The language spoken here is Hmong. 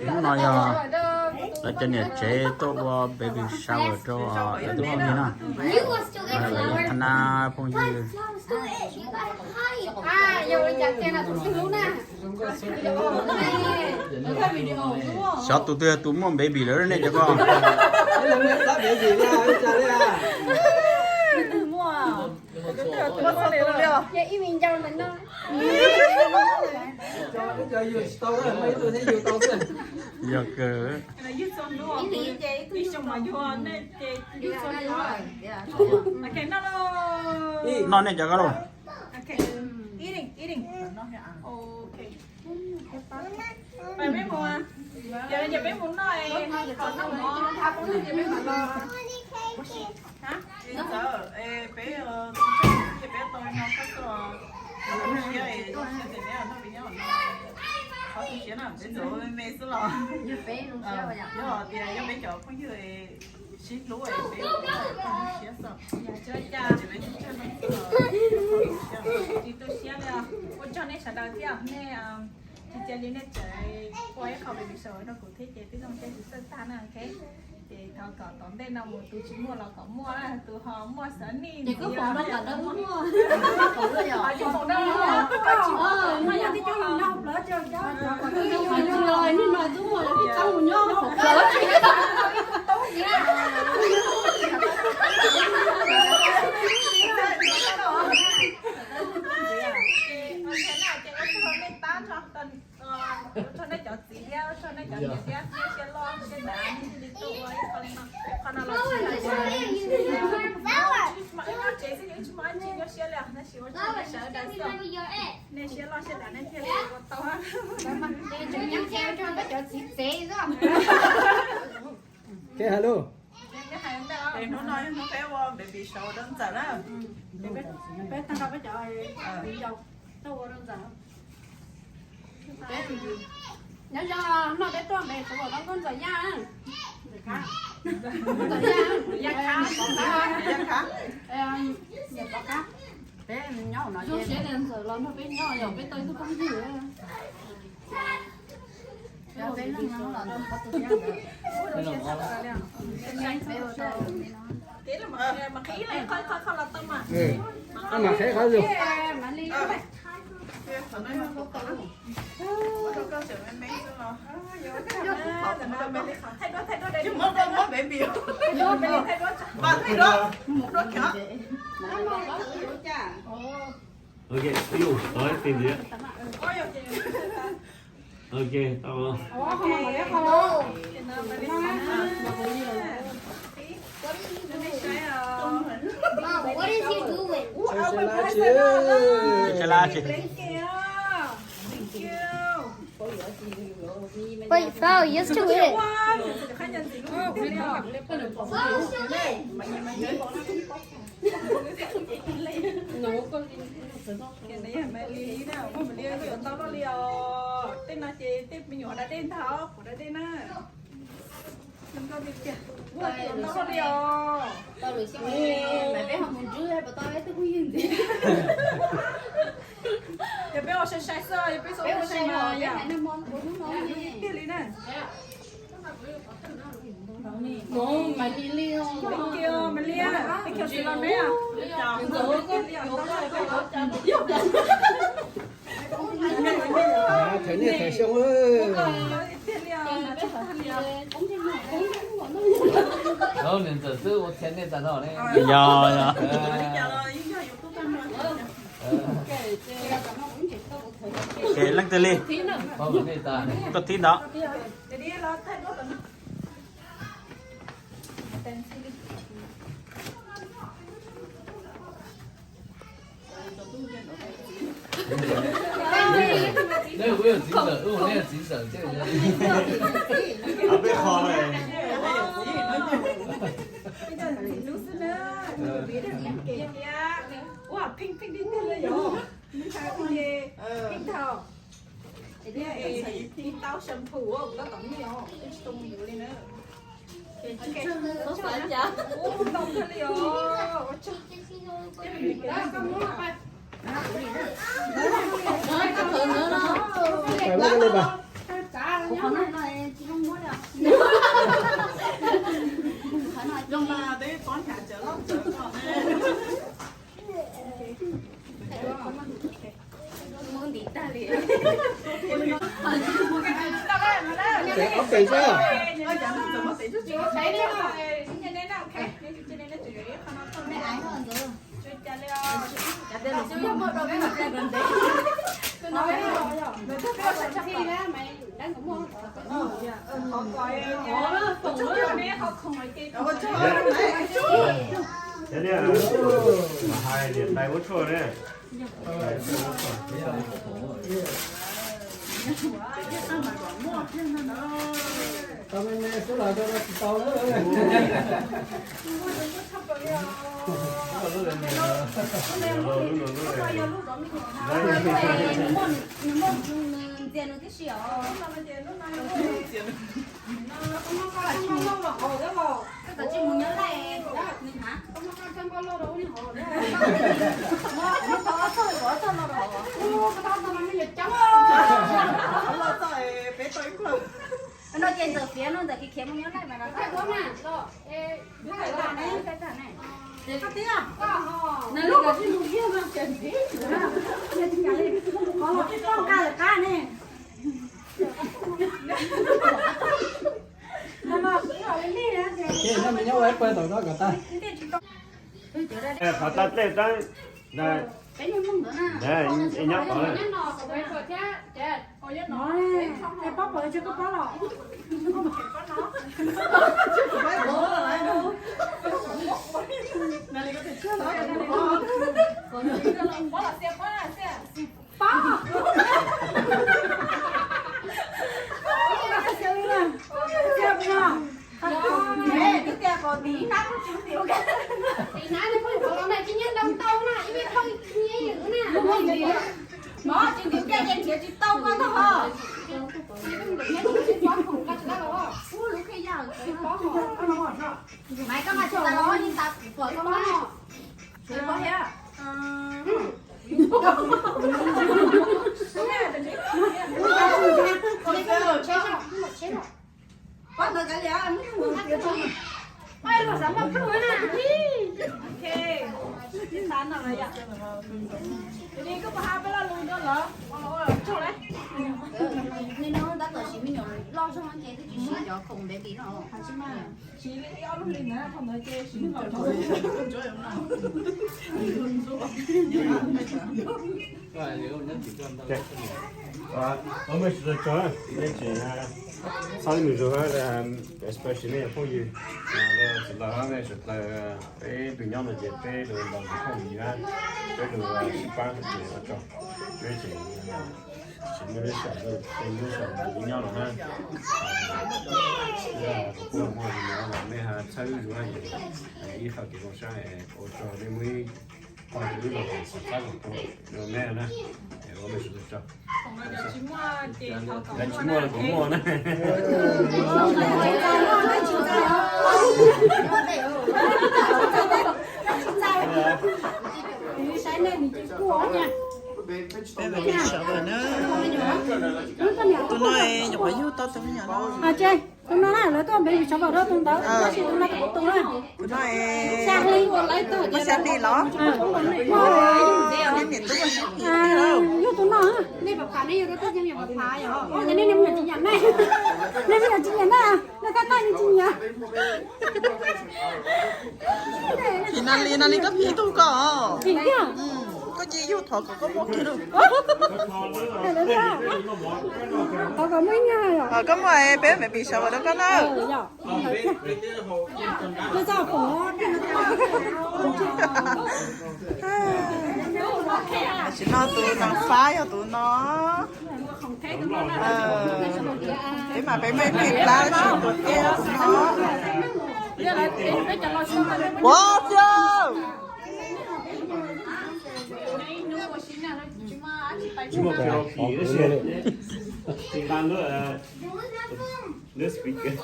Hnub no yog lawv cov niam tsev tuaj ua baby shower rau lawv tus phooj ywg na. Lawv yog qhab nab phooj ywg. Xyov tus twg yog tus muaj baby lawm nej cov ko. Yog kawg. Noj nej cov ko lauj. Sib hlub peb siab xwb. Tsis tu siab li. Ua tsaug nej sawv daws thiab nej tsis cia li nej tseem ua ib qho baby shower rau kuv thiab ces tib zoo thiaj tsis txawj tag na. Ces thov kom tom ntej no mus tus tsis muaj los kom muaj, tus ho muaj xav nij ces koj pom rau kom muaj. Ua tsaug nej cov txiv thiab ua tsaug nej cov niam thiab, nej siab loj siab dav nej thiaj li tuaj ua ib qho li no. Qhov no los tsis hais tias nyob tsev xwb yus tsis muaj dab tsi nyuaj siab li os, tab sis ua tsaug nej sawv daws xwb. Nej siab loj siab dav nej thiaj li ua tau. Tseem nyob kiag ua tsaug peb cov txiv tsev xwb. Hnub no yog hnub peb ua baby shower rau ntxawm na. Peb tag nrho peb cov viv ncaus tuaj ua rau ntxawm. Nyob zoo, hnub no peb tuaj baby shower rau nkauj ntxawm Yaj. Ntxawm Yaj, Yaj Khab, Pov Khab. Zoo siab tias ntxawm los nrog peb nyob, yog peb tau ib tug phooj ywg. Koj mam qheb qhov zoo. Ok, ui, ua tib tiag. Ok, tau. Mom, what is he doing? Thank you. Thank you. Wait, Phao, used to it. Ces nws yog Maiv Lis na, muaj Maiv Lis yuav tau loj li os. Tej no ces tej me nyuam da dej ntag, kuv da dej na. Muaj Maiv Lis yuav tau loj li os. Yog peb ua sai sai xwb, yog peb xav ua sai mas yog tiag li na. Maiv Lis, Maiv Lis, thank you, thank you los ne. Thaiv niaj thaiv xyoo. Niam ntxawm twb ua thaiv niaj tas no ne. Yog, yog. Ces leej twg li? Koj thib ntawd. Ua pheej pheej tiag tiag li yom. Pheej thaum, pheej tau shampoo kuv tab tom nyiam os, tsis tau mus yuav li na. Ua tsaug thiaj li os, ua tsaug. Ua tsaug. Ob pem xwb. Mas hais niam tais ua tshuaj ne. Tau me me xwb los rau tsis tau na. Nws muaj, nws ntxias nws tib si os. Koj tsis mus nyob laj nws hab. No ces ntxawm fiav no ntawm khiav khiav mus nyob laj mas no. Qhov los tsis mus ib yam no ces ntxiv, qhov los tsis tau nqa lawm qab ne. Ces no me nyob ua ib pawg tom no kom tag. Qhov tag dlej tab, nyob tod. Pob pawg tsis koj pob los. Pob. Twb tias kom tiv hnab, tiv hnab, tiv hnab, tiv hnab, ntau ntau na, ib me phooj ywg na. No tsis ntim tiaj ces nrhiav tsis tau koj ntag ho. Maiv, koj mas tsis tas los yeej tas kuv pom koj mas. Tsis pom thiab. Pab ntawd kav liam, hnub no mus tiav tso. Pab luag xav muaj plub na. Ok, ib xav no los yom. Li koj puas hab peb lo lus no los ua tsaug lawm. Nim no tab tom siv me nyuam loj zog ces twb tsis siv cov khoom baby no. Siv ib ob lub hli ntawd, thaum ntawd ces siv loj. Txhob ib nus zug, especially nej cov phooj ywg, txiv laus hab nej sawv daws, peb tus nyob no ces peb tus ntaus tus phooj ywg na, peb tus sib pab ces ua tsaug, peb ces tsis muaj lub sij hawm, peb lub sij hawm nyob los na. Kuv kuj muaj no los nej txhawb zuj zus na, ib qho kev zoo sab ua rau nej muaj ib qho kev lub los xav pab los rau nej na, es ua mej sawv daws tsaug. Tsis muaj los kuv muaj na. Peb baby shower na. Tus no nyuam qhuav yug tau tus me nyuam no. Tus no na, lawv tuaj baby shower rau tus ntawd, tab sis tus no kuv tus na. Tus no muaj xya hli los? Yog tus no, nej pom phav ne, yog rau tuaj yog pom phav yom. Ua cas nej me nyuam tsis nyiam nej, nej me nyuam tsis nyiam nej, nej tab tab nej tsis nyiam. Phim Natalie, Natalie koj phim tug koj. Koj cia yug thov kom koj muaj kiag lauj. Thov kom muaj ib nyuag yom. Koj muaj peb baby shower rau koj na. Tam sim no tus no fab yog tus no. Peb mas peb muaj ib plig plab tsis tus tiag tus no. Ua txiv. Tsis muaj plis tab sis tsis nqa lub, lub speaker.